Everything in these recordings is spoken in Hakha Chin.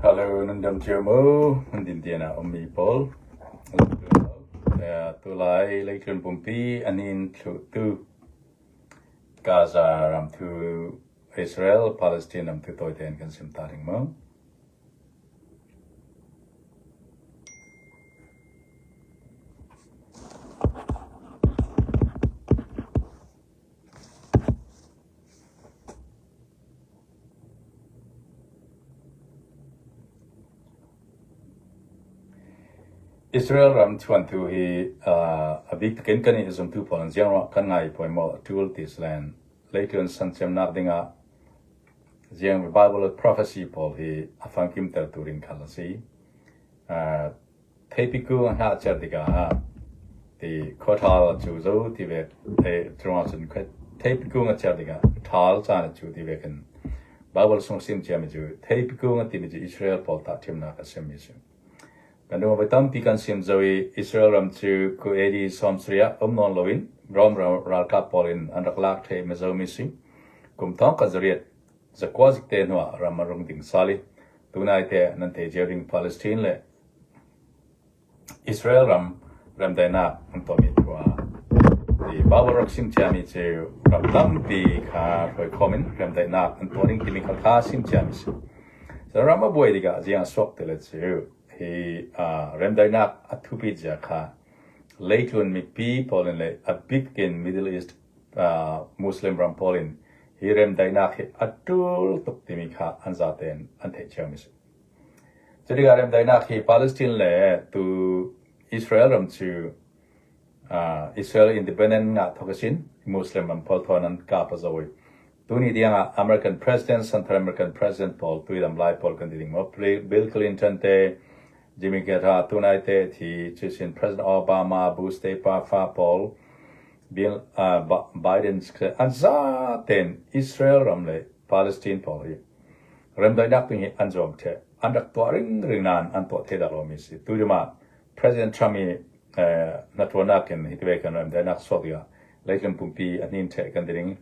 Hello, nan dam cio mu. Nan din tian ah ummi pawl. Tulai leitlun pumpi anin thlu tu Gaza ram thu Israel Palestine ram thu tawi tein kan sim ta ding mu. Israel ram chuantu hi a bik takin kan i zumtu pawl an ziang ruangah kan ngai pawimawh a ṭul ti si len leitlun sanciamnak dingah ziang Bible prophecy pawl hi a famkimtertu ding khal a si. Theipi kung a hnah cer tikah ti khuaṭhal a cu zo ti ve cungah cun theipi kung a cer tikah ṭhal caan a cu ti ve khin Baibal sung sim ciami cu theipi kung a timi cu Israel pawl tah ṭhimnak a simi a si. Kan dung voi tampi kan sim zo i Israel ram cu ku AD 70 ah um nawn loin Rom ralkap pawl in an rak lak ṭheh mizomi si. Kum thong khat zariat zakua zik te hnuah ram a rung ding sal i tunai te nan thei cio ding Palestine le Israel ram remdaihnak an tuahmi thu ah ti Bible rak sim ciami cu ram tampi kha hruaikhawm in remdaihnak an tuah ding timi kha kha sim ciami si. So ram a buai tikah ziang a suak ti le cu hi remdaihnak a thupi zia kha leitlun mipi pawl in le a bik in Middle East Muslim ram pawl in hi remdaihnak hi a ṭul tuk timi kha an zaten an theih ciomi si. Cutikah remdaihnak hi Palestine le tu Israel ram cu Israel independent ngah thawk a sin. Muslim ram pawl thawn an kap a zo i tuni tiang ah American President, Central American President pawl tuidam lai pawl kan ti ding maw Bill Clinton te Jimmy Carter tunai te thi cusin President Obama, Bush te pa fa pawl Bill Biden an za ten Israel ram le Palestine pawl hi Remdaihnak ding hi an zuam ṭheh. An rak tuah ringring nain an tuah thei dah lomi a si. Tu ah President Trump i hnaṭuannak in hi tive kan remdaihnak suak dingah leitlung pumpi a hnin ṭheh kan ti ding.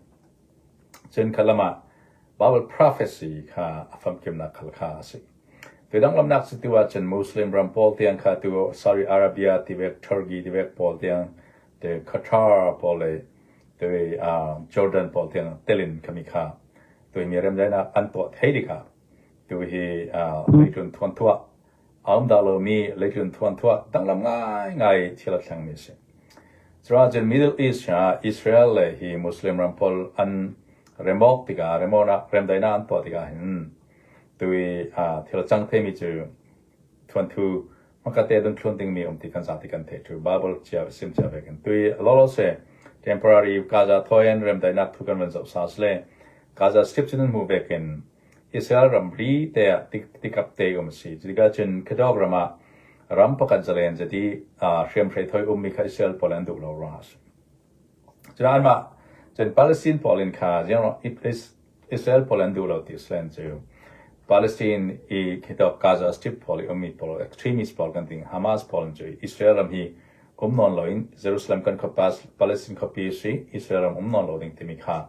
Cun kha lam ah Bible prophecy kha a famkimnak khal kha a si. Tuidang lamnak cu tu ahcun Muslim ram pawl tiang kha tu Saudi Arabia tivek Turkey tivek pawl tiang te Qatar pawl le te Jordan pawl tiang telin khami kha Tuimi remdaihnak an tuah thei tikah tu hi leitlun thuanthuah a um dah lomi leitlun thuanthuah danglam ngaingai thil a thlengmi a si. Cuacun Middle East ah Israel le hi Muslim ram pawl an remawk tikah remawnak remdaihnak an tuah tikah hin tu i thil a cang theimi cu thuanthu hmakate dun thlun dingmi um ti kan zati kan theih thu Bible chia sim chia ve kan tui lolo se temporary Gaza thoyen remdaihnak thu kan van zoh sa le Gaza Strip cun mu vekin Israel ramri te ah tikap te um si cutika cun khadok ram ah ram pakhat zalen zati hriamhrei thoi ummi kha Israel pawl an duh lo ruangah si cun anmah cun Palestine pawl in kha Israel pawl an duh lo ti Israel cu Palestine i khitok Gaza Strip pawl i ummi pawl extremist pawl kan ting Hamas pawl cu Israel ram hi um nawn loin Jerusalem kan khuapa Palestine khuapi si Israel ram um nawn lo ding timi kha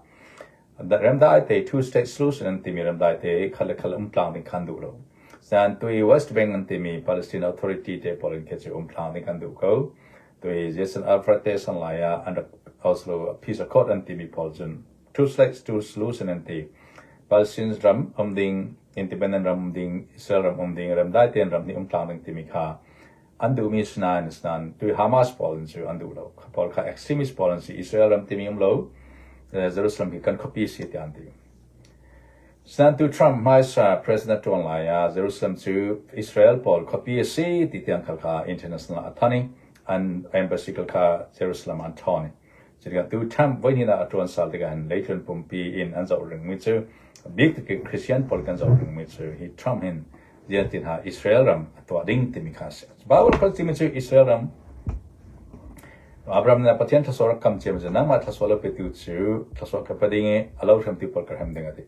remdai te two state solution an timi remdai te khal le khal um tlang ding khan duh lo. San tui West Bank an timi Palestine Authority te pawl in khe cu um tlang ding kan duh ko. Tui Jason Alfred te san lai ah an rak Oslo Peace Accord an timi pawl cun two states two solution an ti. Palestine ram um ding, independent ram um ding, Israel ram um ding, remdai ten ram nih um tlang ding timi kha an duhmi si nain asinain tu Hamas pawl in cu an duh lo. Kha pawl kha extremist pawl an si. Israel ram timi um lo. Jerusalem hi kan khuapi si tiah an ti. Asinain tu Trump hmaisa president tuan lai ah Jerusalem cu Israel pawl khuapi a si ti tiang khal kha international a than i an embassy khal kha Jerusalem an thawn i cutikah tu Trump voihnih ah a tuan sal tikah hin leitlun pumpi in an zoh ringmi cu bik takin Christian pawl kan zoh ringmi cu hi Trump hin ziantin ha Israel ram a tuah ding timi kha a si. Bible kha timi cu Israel ram Abraham nih Pathian thlasua rak kam ciam cu nangmah thlasua lo petu cu thlasua ka pe ding i a lo hram tu pawl ka hrem ding a ti.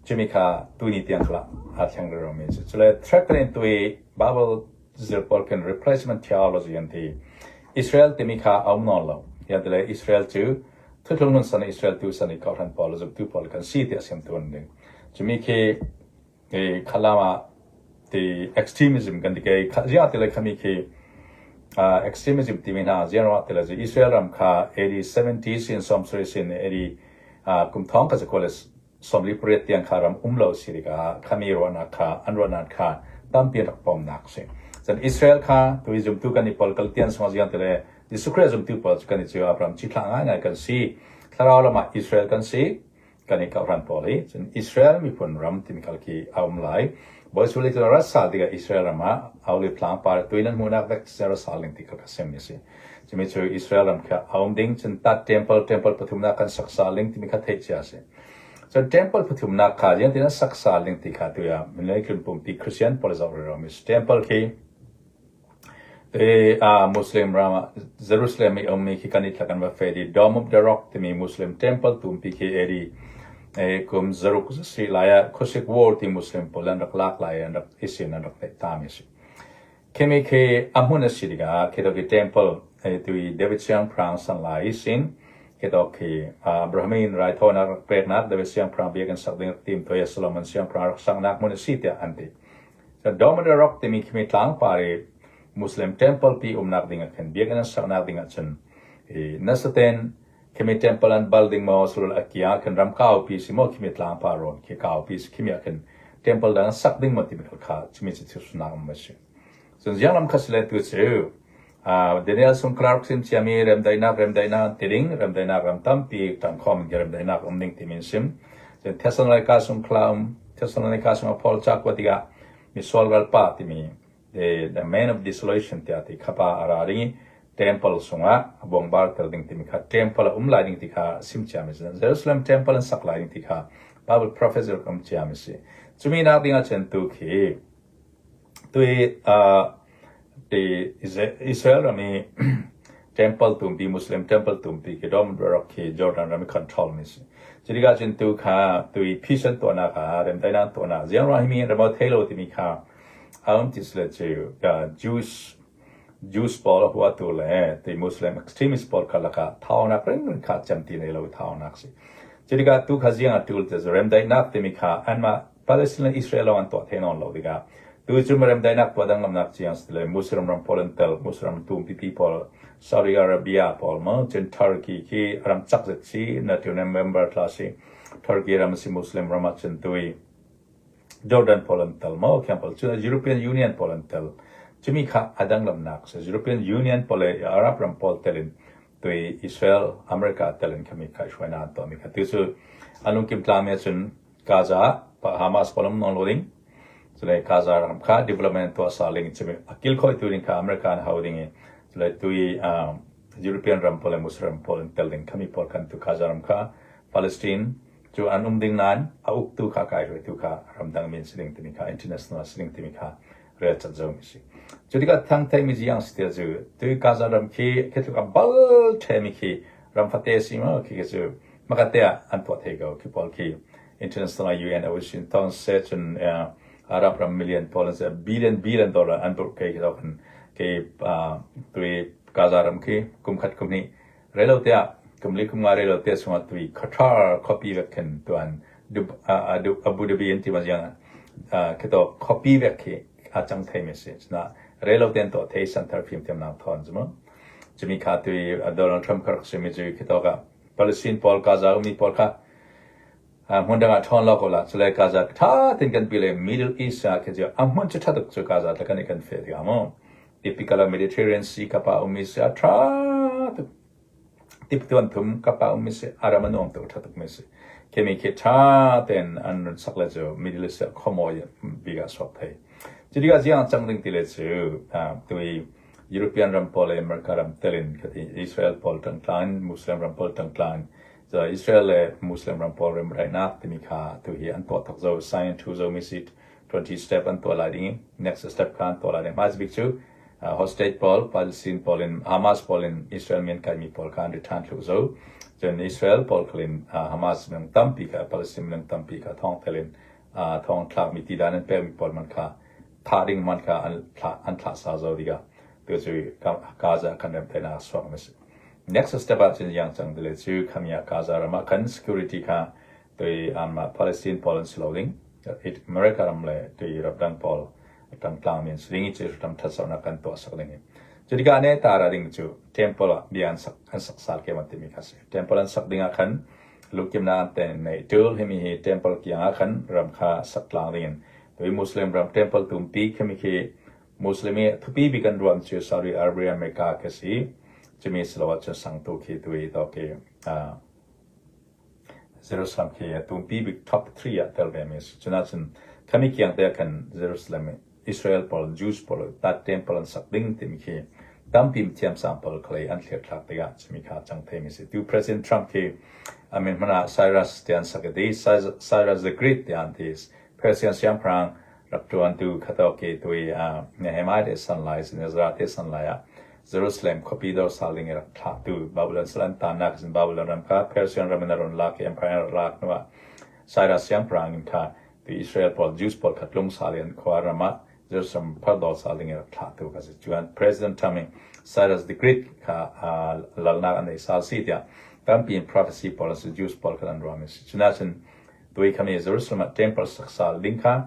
Cumi kha tuni tiang khala aa thleng rero mi si. Cule threatening tu i Bible zir pawl kan replacement theology an ti. Israel timi kha a um nawn lo. Ya tile Israel cu thutlung nun san Israel tu san i kohhran pawl zumtu pawl kan si ti a sim tu an ding. Cumi khi Khalam ah Ti extremism kan ti kei ziah ti le khami khi extremism timi hna ziah ruah ti le Israel ram kha AD 70 sin 70 sin AD kum thong ka zakua le 48 tiang kha ram um lo si tikah khami ruahnak kha an ruahnak kha tampi rak pomnak si. Cun Israel kha tui zumtu kan i pol kaltian song ziang ti le Jesuh Christ zumtu pawl cu kan i cu Abraham cithlah ngaingai kan si. Thlarau lam ah Israel kan si. Kan i kohhran pawl hi cun Israel miphun ram timi khal khi a um lai. Bawi Suli cu rat sal tikah Israel ram ah Olive tlang par tuin an hmuhnak vek sal ding ti kha ka semmi a si. Cumi cu Israel ram khi a um ding cun tat temple temple pathumnak kan sak sal ding timi kha theih cia a si. Cun temple pathumnak kha ziang tin an sak sal ding ti kha tu ah minlei tlun pumpi Christian pawl zoh rero mi temple khi Te Muslim ram ah Jerusalem i ummi khi kan i thla kan va fe di Dome of the Rock timi Muslim temple tumpi khi eri kum zaruk si lai ah khuasik war ti Muslim pawl an rak lak lai an rak isin an rak neih ta mi si. Khimi khi a hmun a si tikah khi to ki temple tui David siangpahrang san lai isin khi to khi Abraham in raithawinak rak peknak David siangpahrang biakinn sak ding rak tim toy Solomon siangpahrang rak saknak hmun a si tiah an ti. Domino Rock timi khimi tlangpar i Muslim temple pi umnak ding ah khin biakinn an saknak ding ahcun i nasaten khimi temple an bal ding maw sulul a kia khin ram kaupi si maw khimi tlangpar rawn khi kaupi si khimi ah khin temple dang an sak ding maw timi kha chimi cu thil um a si. Cun ziang lam kha sile tu cu Daniel sung Clark sim ciami remdaihnak remdaihnak ti ding remdaihnak ram tampi tangkhom in remdaihnak um ding timi sim. Cun Thessalonica sung Clown Thessalonica sung Paul ca kuat tikah misual ralpa timi the man of desolation tiah ti khapa a ra ding i temple sungah a buangbar tel ding timi kha temple a um lai ding ti kha sim ciami si. Jerusalem temple an sak lai ding ti kha Bible prophecy um ciami si. Cumi nak ding ah cun tu khi Tui Israel ram i temple tumpi Muslim temple tumpi khi Dom Rock khi Jordan ram i control mi si. Cu tikah cun tu kha tui peace an tuahnak ah remdaihnak an tuahnak ziang ruang hi mi ram thei lo timi kha a um ti sile cu Jews Jews pawl a huatu le ti Muslim extremist pawl kha lakah thaunak ringring kha cem ti nei lo thaunak si. Cu tikah tu kha ziang a tul te remdaihnak timi kha anmah Palestine le Israel lawng an tuah thai nawn lo tikah tu cu remdaihnak tuah danglamnak ciang si le Muslim ram pawl an tel Muslim tumpipi pawl Saudi Arabia pawl ma cun Turkey khi ram cak zet si NATO member tla si Turkey ram si Muslim ram ah cun tui Jordan pawl an tel mo khiang pawl cun European Union pawl an tel cumi kha a danglamnak si European Union pawl le Arab ram pawl telin tui Israel America telin khami kha hruainak an tuah mi kha tu cu anung kim tla mi cun Gaza Hamas pawl um nawn lo ding. Cule Gaza ram kha development tuah sa ling cumi a kilkhoi tu ding kha America an hau ding i cule tui European ram pawl le Muslim pawl an tel ding khami pawl khan tu Gaza ram kha Palestine cu an um ding nain a uktu kha kai hruaitu kha ramdang min si ding timi kha international si ding timi kha rel cat zo mi si. Cu tikah thang thei mi ziang si tia cu tu Gaza ram khi khi tluk a bal the mi khi ram fate si ma khi cu Hmakhat ah an tuah thei ko. Khi pawl khi international UN Washington se cun Arab ram million pawl an si billion billion dollar an burh ke khi kan ke tui Gaza ram khi kum khat kum hnih relo te ah kum li kum nga relo te chungah tui Qatar khuapi vek khin tuan Abu Dhabi an ti ma ziang khi to khuapi vek khi a cang thei mi si na relo ten to thei santhar phim thiam nang thon chu chumi kha tui Donald Trump kha rak simi chu khi to ka Palestine pawl Gaza ummi pawl kha hmun dang ah ṭhawn lo ko la cule Gaza ṭha tein kan pi le Middle East ah khi cu a hmun cu ṭha tuk cu Gaza tla kan i kan fe tikah mu typical Mediterranean Sea kapa ummi si a ṭha tuk tip tuan thum kapa ummi si a ram a nuam tuk ṭha tuk mi si khemi khi ṭha tein an run sak le cu Middle East ah khuamawi bik ah suak thei cu tikah ziang cang ding ti le cu tui European ram pawl le America ram telin khati Israel pawl ṭangtlang in Muslim ram pawl ṭangtlang in Israel le Muslim ram pawl remdaihnak timi kha tu hi an tuah thok zo sign thu zo mi si 20 step an tuah lai ding next step kha an tuah lai ding hmai bik cu hostage pawl Palestine pawl in Hamas pawl in Israel min kai mi pawl kha an return thlu zo cun Israel pawl khalin Hamas minung tampi kha Palestine minung tampi kha thong telin thong thlak mi ti dan an pek mi pawl man kha thah ding man kha an thlah sa zo tikah tu cu Gaza kan rem te suak mi si. Next step ah cun yang cang dile cu khamia Gaza ram ah kan security kha tui anmah Palestine pawl an si lo ding America ram le tui ramdang pawl. Tangtlang mi an si ding i cu ram thatsonak kan tuah sak ding i. Cu tikah ne tara ding cu temple ah bia an sak an sak sal ke man timi kha si. Temple an sak ding ah khan lungkimnak an ten nei tul himi hi temple kiang ah khan ram kha sak tlang ding in tui Muslim ram temple tumpi khimi khi Muslim i thupi bik an ruam cu Saudi Arabia Mecca khi si. Cumi silo ah cun sangtu khi tui to khi Jerusalem khi a tumpi bik top 3 ah tel ve mi a si. Cun ahcun khami kiang te ah khan Jerusalem i Israel pawl, Jews pawl tat temple an sak ding timi khi tampi thiamsang pawl khalei an thlir-thlak tikah cumi kha a cang thei mi si. Tu President Trump khi a min hmanh ah Cyrus tiah an sak i ti. Cyrus the Great tiah an ti. Persian siangpahrang rak ṭuantu khato ki tui Nehemiah te san lai, Ezra te san lai ah Jerusalem khuapi dorsal ding i rak thlahtu Babylon sal an tannak in Babylon ram kha Persian ram in a run lak i empire a rak lak hnuah Cyrus siangpahrang in kha ti Israel pawl Jews pawl kha tlungsal i an khua ram ah Jerusalem phar dorsal ding i rak thlahtu kha si. Cuan President Trump in Cyrus the Great kha lalnak an ei sal si tiah tampi in prophecy pawl an si Jews pawl kha an ruahmi a si. Cunahcun tuai khami Jerusalem ah temple sak sal ding kha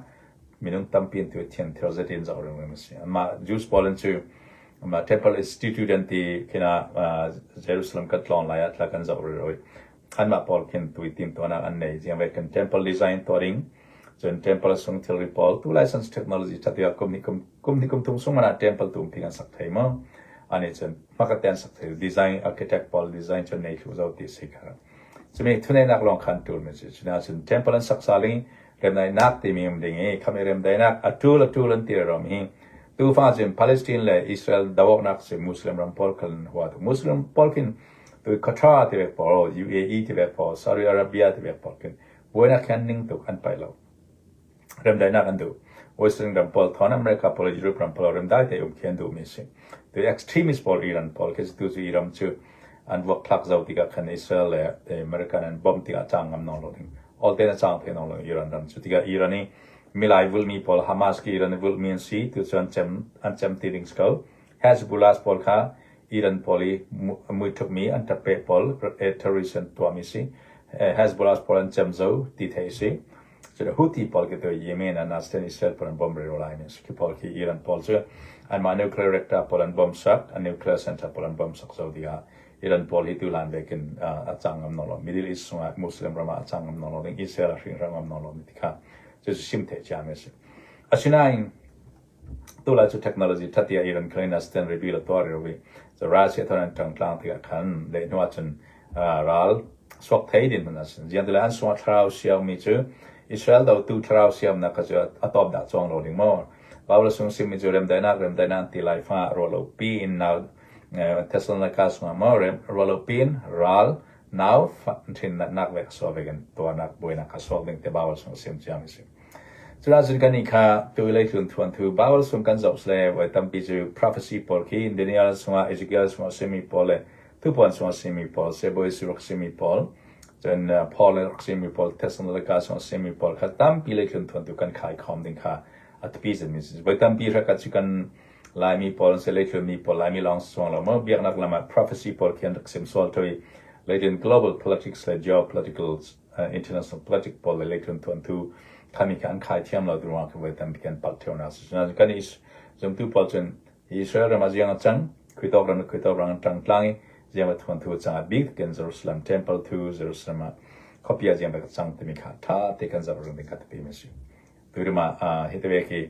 minung tampi an tu thian thil zet in zoh ring a si. Amah Jews pawl an cu amah Temple Institute an ti khin ah Jerusalem kan tlawng lai ah tla kan zoh ri anmah pawl khin tui tim tuanak an nei jiang ve kan temple design tuah ding cun temple sung thilri pawl tu license technology thatia kum ni kum kum ni kum thum sung mana temple tum thing an sak thei mo ani cun hmaka te an sak thei design architect pawl design cun nei thlu zo ti si kha cumi thuneinak lawng khan tul mi si cuna cun temple an sak saling remdaihnak timi um ding i kham i remdaihnak a tul a tul an ti rom hi tufa cun Palestine le Israel doawknak si Muslim ram pawl khan hua tu Muslim pawl khin tu Qatar ti vek pawl UAE ti vek pawl Saudi Arabia ti vek pawl khin buainak khan ning tuk an pai lo remdaihnak an duh Western ram pawl thon America pawl Europe ram pawl remdai te um khi an duh mi si tu extremist pawl Iran pawl khi tu cu Iran cu an vuak thlak zau tikah khan Israel le American an bomb tikah cang ngam nong lo ding all ten a cang the nong lo Iran ram cu tikah Iran i milai vulmi pawl Hamas ki Iran i vulmi an si tu cu an cem an cem ti ding ko Hezbollah pawl kha Iran pawl i mui thukmi an tape pawl terrorist an tuahmi si Hezbollah pawl an cem zo ti thei si Cun Houthi pawl khi tu Yemen ah nasten Israel pawl an bom rero lai mi khi pawl khi Iran pawl cu anmah nuclear reactor pawl an bom sak, an nuclear center pawl an bom sak zo dingah Iran pawl hi tu lan vekin a cang ngam no lo. Middle East chungah Muslim ram ah a cang ngam no lo ding, Israel a hring ngam no lo mi ti kha cu sim the cia mi si. Asinain tu lai cu technology thatia Iran khan nasten reveal a tuah rero vi. So Russia thon an tang tlang tikah khan le hnu ah cun ral suak thei din hmanh a si. Ziang tile an sungah thlarau siangmi cu Israel dotu thlarau siamnak kha cu a tawp dah cuang lo ding maw? Bible sung simmi cu remdaihnak remdaihnak an ti lai fa ruahlo pi in nau Thessalonica sungah maw rem ruahlo pi in ral nau thin nak ve suak ve kan tuarnak buainak kha suak ding te Bible sung sim ciami si. Cuna cun kan i kha tu lei tlun thuan thu Bible sung kan zoh le voi tampi cu prophecy pawl khi Daniel sungah Ezekiel sungah simi pawl le Tupuan chung a simi pawl, Sibawi rak simi pawl, cun Paul le rak simi pawl, Thessalonica chung a simi pawl kha tampi le tlun thuan tu kan khai khom ding kha a tapi zan mi voi tampi hra ka chu kan Laimi pawl an si leitlun mi pawl Laimi lawng suang lo mo biaknak lam ah prophecy pawl khian rak sim sual thoi leitlun global politics le geopolitical international politics pawl le leitlun thuan thu khami kha an khai thiam lo ruang khi voi tampi kan palh theo na si kan is zumtu pawl cun Israel ram ah ziang a cang, khuitawk ram le khuitawk ram an ṭang tlang i ziang va thuan thu a cang ah bik takin Jerusalem temple thu Jerusalem ah khuapi ah ziang va cang timi kha ṭha te kan zoh ring ding kha tapi mi a si. Tu ah hi te khi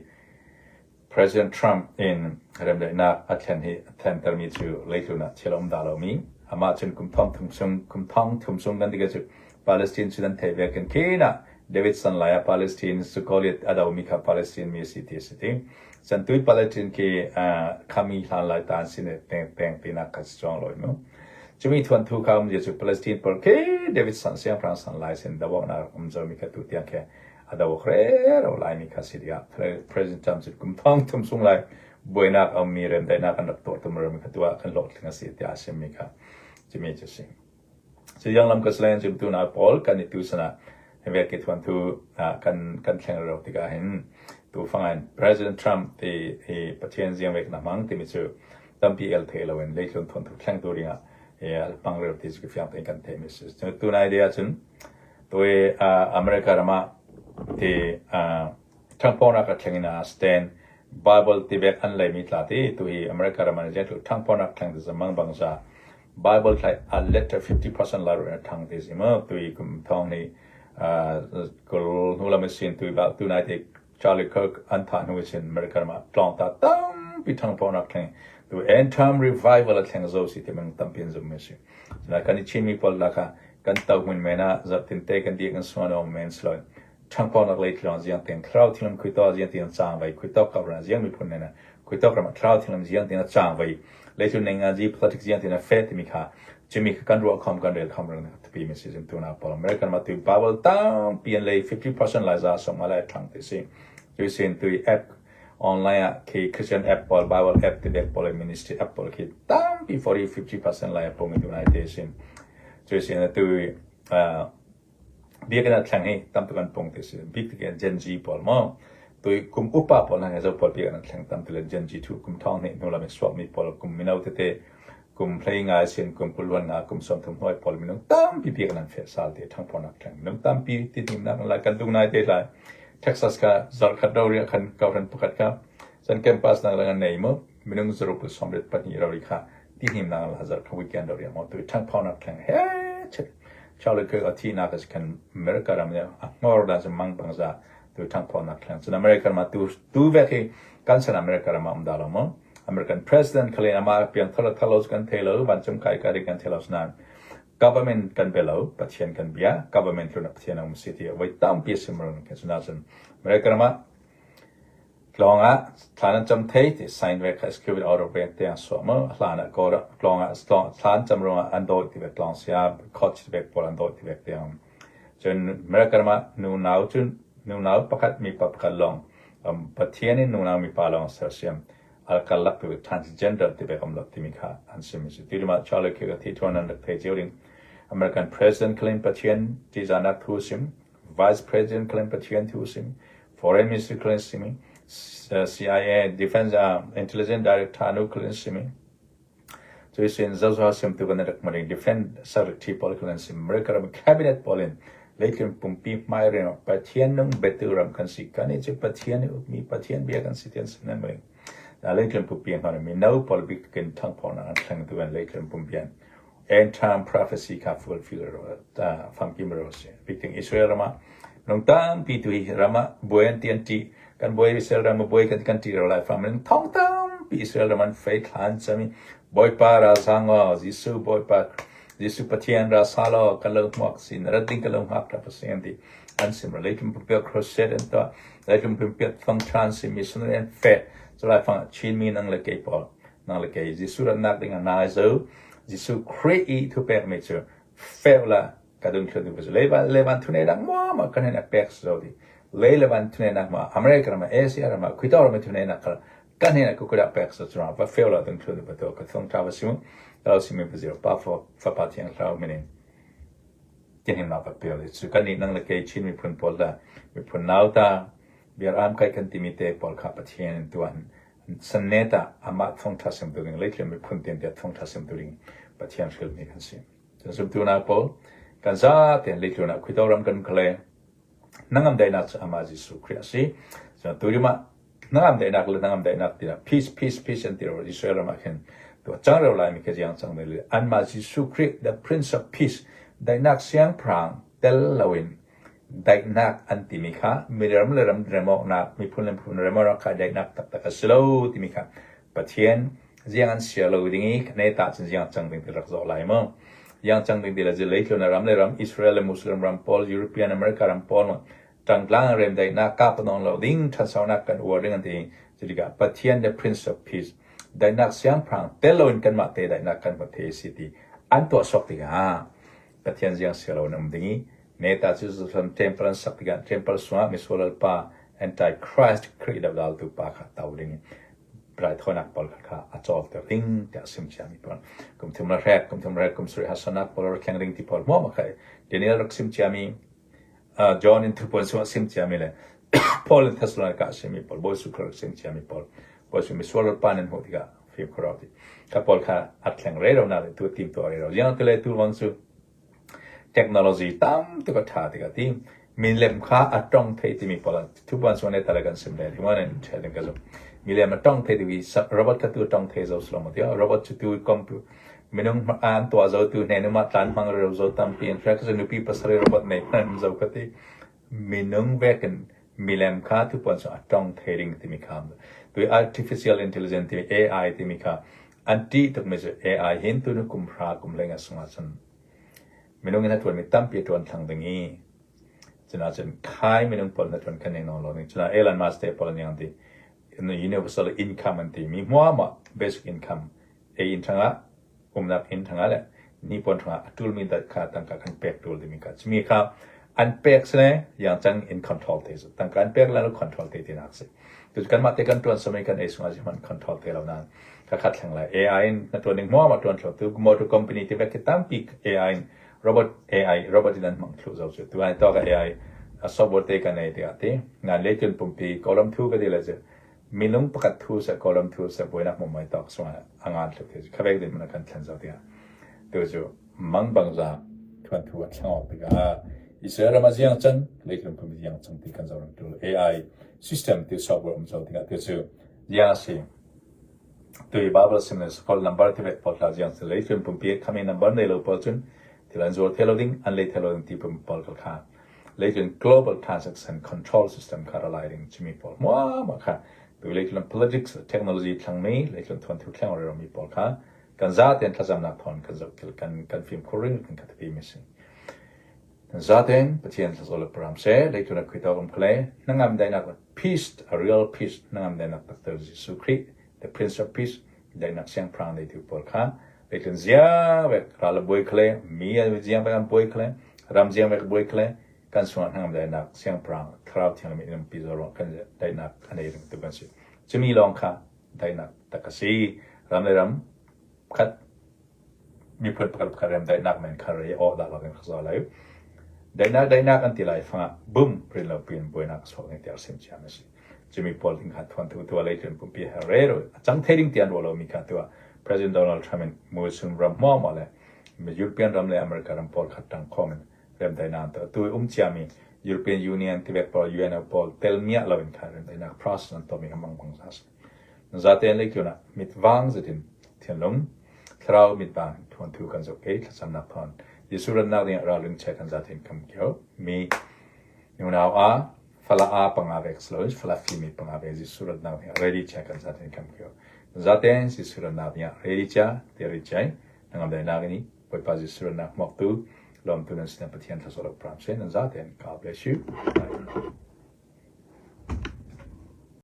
President Trump in remdaihnak a thlen hi a thlentermi cu leitlun ah thil a um dah lomi amah cun kum thong thum chung kum thong thum chung kan ti cu Palestine cu nan theih ve kan khin ah David san lai ah Palestine cu Goliath a domi kha Palestine mi a si ti a si ti. Cun tui Palestine khi khami hlan lai ta an si ne peng peng tinak kha si chuang loi mu. Cumi thuan thu kha um cu Palestine pawl khi David san siangpahrang san lai sin dawaknak um zomi kha tu tiang khi a do hre ro lai mi kha si dingah President Trump cu kum thong thum sung lai buainak a ummi remdaihnak an rak tuah tum mi kha tu ah kan hlawhtling a si tiah a sim mi kha cumi cu si. Cu yang lam ka slen zumtu na pawl kan i tu sana ve ke thuan thu kan kan thleng ro tikah hin tu fangan President Trump ti hi Pathian ziang vek na mang timi cu tampi el the lo in leitlun thuan thu thleng tu ringa he pang rel ti cu fiang tein kan the mi si tu nai dia cun toi America rama ti thangpawnak ka thleng in a stand. Bible tibek an leimi tla ti tu hi America ram an tu thangpawnak thlang ti zamang bang za Bible thlai a letter 50% la ru thang ti si mo tu hi kum thong ni kul hnu lam sin tu ba tu nai te Charlie Kirk an thah hnu sin America ram ah tlawng ta tampi thangpawnak thleng tu end time revival a thleng zo si ti mang tampi an zum mi si. Na kan i Chinmi pawl la kha kan to hmun men ah zarhtin te kan di kan suan om men sloi ṭhangpawnak lei thlawng ziang teng thlarau thilam khui to ziang tiang chang vai khui tok ka ran ziang miphun ne na khui tok ram thlarau thilam ziang tiang chang vai lei chu neng nga ji politics ziang tiang fe timi kha chimi kha kan ruah khom kan rel khom rang tapi mi si tu na pol American ma tu Bible tam pian lei 50% lai za som ala thang te si tu sin tu app online ah khi Christian app pawl Bible app ti dek pawl ministry app pawl khi tampi 40 50% lai pong tu nai te sin tu sin tu biakinn ah thleng hi tam tuk an pung ti si bik tik in Gen Z pawl maw tui kum upa pawl hna zo pawl biakinn an thleng tam ti le Gen Z thu kum thong hnih hnu lam in suak mi pawl kum mino tete kum hlei ngai sin kum kulwan nga kum 30 hnuai pawl minung tampi biakinn an feh sal ti thangphornak thleng minung tampi ti hnim nak lai kan dung nai te lai Texas ka zarkhat ro ria khan kauran pakhat ka san campus nak lang nei mo minung zaruk somret pahnih ro ri kha ti hnim nak la zar kha weekend ro ria mo tu thangphornak thleng he chet Charlie Kirk a thihnak a si khan America ram nih a hngor dan si mang bang za tu ṭhangphawnnak thleng. Cun America ram ah tu tu vek hi kan san America ram ah um dah lo maw? American President khalen amah piangthar le thar lo cu kan thei lo, vancung kai kai kan thei lo nain government kan bia lo, Pathian kan bia, government tlun ah Pathian a um si ti voi tampi a sim rang kan cun ahcun America ram ah Tlawng ah thla nan cam thei ti sign ve kha script order ve te ang suah mu hlan ah ko tlawng ah thla an cam ruangah an dawt ti ve tlawng sia coach ti vek pawl an dawt ti vek te ang cun America ram ah nu nau cun nu nau pakhat mi pa pakhat lawng Pathian in nu nau mi pa lawng sersiam alkalak ti ve transgender ti vek om lo timi kha an sim si ti ma Charlie Kirk a thi thuan an rak thei cio ding American President Clinton Pathian ti zanak thu sim Vice President Clinton Pathian thu sim Foreign Minister Clinton simi CIA Defense Intelligence Director nu Clinton simi cui sin zozo sim tu kan rak maring Defense Secretary pawl Clinton sim America ram cabinet pawl in leitlun pumpi hmai rin Pathian nung betu ram kan si kan i cu Pathian ukmi Pathian bia kan si tian sim nan maring na leitlun pumpi hmar mi no pawl bik kin thangphawng na an thleng tu an leitlun pumpi an End time prophecy kha fulfill ro ta famkim ro si. Bik Israel rama nung tampi tu hi rama buai an ti an ti kan buai Israel ram buai kan kan ti ro lai fam ning thong tampi Israel ram an faith hlan chami Bawipa ra sang o Jesu Bawipa Jesu Pathian ra sa lo kan lo hmuak sin rat ding kan lo hngak ta pasien ti an sim ro leitum pumpiak crusade an to leitum pumpiak fang than si missionary an fe chalai fang Chin mi nang le kei pawl nang le kei Jesuh ratnak ding ah nai zo Jesuh Khrih i thupekmi cu feu la ka dun thlu du le le van thune nak mo ma kan hen pek so di le le van thune nak ma America ram Asia ram Khito ram thune nak kha kan hen ku kuda pek so chu va feu la dun thlu du to ka thong ta va simu ta simi pa zero pa fo fa pa thiang thlau minin tin him na pa pe le chu kan ni nang le ke Chin miphun pawl da miphun nau ta biar am kai kan timi te pawl kha Pathian tuan Senate ah amah thawngṭha simtu ding leitlun miphun tin tiah thawngṭha simtu ding Pathian hrilmi kan si. Cun zumtu pawl kan zatein leitlun ah Khuito ram kan kale nangam daihnak cu amah Jesuh Khrih a si. Cun tu ah nangam daihnak le nangam daihnak tiah peace peace peace an ti ro Israel ram ah khin tu cang reu lai mi kha jiang cang le anmah Jesuh Khrih the Prince of Peace daihnak siangpahrang tel loin Daihnak an timi kha miram le ram remawknak, miphun le miphun remawknak kha daihnak taktak a si lo timi kha Pathian ziang an sia lo ding i ne ta cun ziang cang ding ti rak zoh lai mu. Ziang cang ding ti le leitlun ram le ram Israel le Muslim ram pawl, European America ram pawl mu tangtlang rem daihnak kap nong lo ding ṭhansonak kan uar ding an ti. Cutikah Pathian the Prince of Peace daihnak siangpahrang tel loin kanmah te daihnak kan hmu the si ti an tuah sawk tikah Pathian ziang sia lo in um ding i Neta cu Jerusalem temple an sak tikah temple sungah misual pa Antichrist Khrih dodaltu pa kha to ding in raithawinak pawl kha a cawlter ding tiah sim ciami pawl kum thum le hrek kum thum hrek kum sarih hasanak pawl rak thleng ding ti pawl hmuam kha Daniel rak sim ciami John in thupuan sungah sim ciami le Paul in Thessalonica simi pawl Bawi Jesuh rak sim ciami pawl Bawi Jesuh misual pa nan hmuh tikah fim khor ti kha pawl kha a thleng re ro na tu tim to re ro yang te le tu wang su Technology tam tuk a ṭha tikah ti min lem kha a tong thei timi pawl thupuan suan le tala kan sim le hi in ṭhel ding ka zumh. Milem a tong thei ding i robot kha tu tong thei zo silo maw tiah robot cu tu computer minung an tuah zo tu hnen um ah tlan hmang rero zo tampi an hre nupi pasarih robot nei hman zo ka ti. Minung vekin milem kha tupuan cu a tong thei ding timi kha tu artificial intelligence timi AI timi kha an ṭih tukmi cu AI hin tunu kum hra kum hlei nga sungah cun minung in a ṭuanmi tampi a ṭuan thlang ding i cuna cun khai minung pawl na ṭuan khan ning lo ning cuna Elon Musk te pawl an yang ti universal income an ti mi hmuamah basic income ei inn ṭhangah umnak inn ṭhangah le hnipuan ṭhangah a ṭulmi dat kha tangka kan pek ṭul timi kha cumi kha an pek sile yang cang in control te tangka an pek le control te tinak si tu kanmah te kan ṭuan sami kan ei sungah si hman control te lo nan ka khat thleng lai AI in na ṭuan ning hmuam a ṭuan thlo tu motor company ti vek tampi AI in robot AI robot in an hmang thlu zo cu tu ai to ka AI a software te kan ei tiah ti nan le cun pumpi kolam thu ka ti le cu Minung pakhat thu seh Kawlram thu seh buainak mumai tawk sungah a ngan tluk ti kha vek din kan thlen zo tiah tu cu mangbang za thuan thu a thleng awk tikah Israel ram a ziang cang leitlung phun ziang cang ti kan zoram tu AI system ti software um zo tikah tu cu ziang a si tu i Bible sim le sakol number ti vek pawl hla ziang si leitlung pumpi khami number nei lo pawl cun thil an zuar thelo ding an lei thelo ding ti pum pawl kha Leitlung global transaction control system kha ra lai ding chimi pawl hmuahmah kha tu leitlung politics technology thlangmi leitlung thuanthu thleng rero mi pawl kha kan zaten thlacamnak thawn kan zoh kan kan fim khuring kan khatpi mi si zaten Pathian thlazol param se leitlung a khuita um khle nangam dainak peace, a real peace, nangam dainak takter Jesuh Khrih, the Prince of Peace, dainak siangpahrang neitu pawl kha leitlun zia vek ral a buai khle mi ziang vek an buai khle ram ziang vek buai khle kan sungah hnangam dainak siangpahrang thlarau thianglim in umpi zo kan daihnak a nei ring tu kan si. Cumi lawng kha daihnak tak a si. Ram le ram khat miphun pakhat pakhat rem daihnak men kha re aw dah lawng in kha lai. Daihnak daihnak an ti lai fangah bum rin lo pin buainak chuak ning tiar sim chiam a si. Cumi pawl ding kha thuan thu tua leitlun pumpi he re ro a cang thei ding tian ro lo mi kha tua President Donald Trump in Muslim ram hmuam le European ram le America ram pawl khat tang khom in rem dainak to tu um chiami European Union Tibet pawl UN pawl tel mia lo in kha rem dainak process an to mi mang bang sa zaten leitlun ah mit vang zetin thinlung thlarau mit vang thuan thu kan zoh ke thlacamnak thon Jesuh rannak ding ralring che kan zaten kam kyo mi nunau a fala a panga vek slo fala fi mi panga ve Jesuh rannak ding ready cha kan zaten kam kyo zaten Jesuh rannak ding ready cha te ri chai nangam dai nak ni Bawipa Jesuh rannak mok tu lom tu nan sin Pathian thlasolo pram se nan zaten. God bless you. Bye.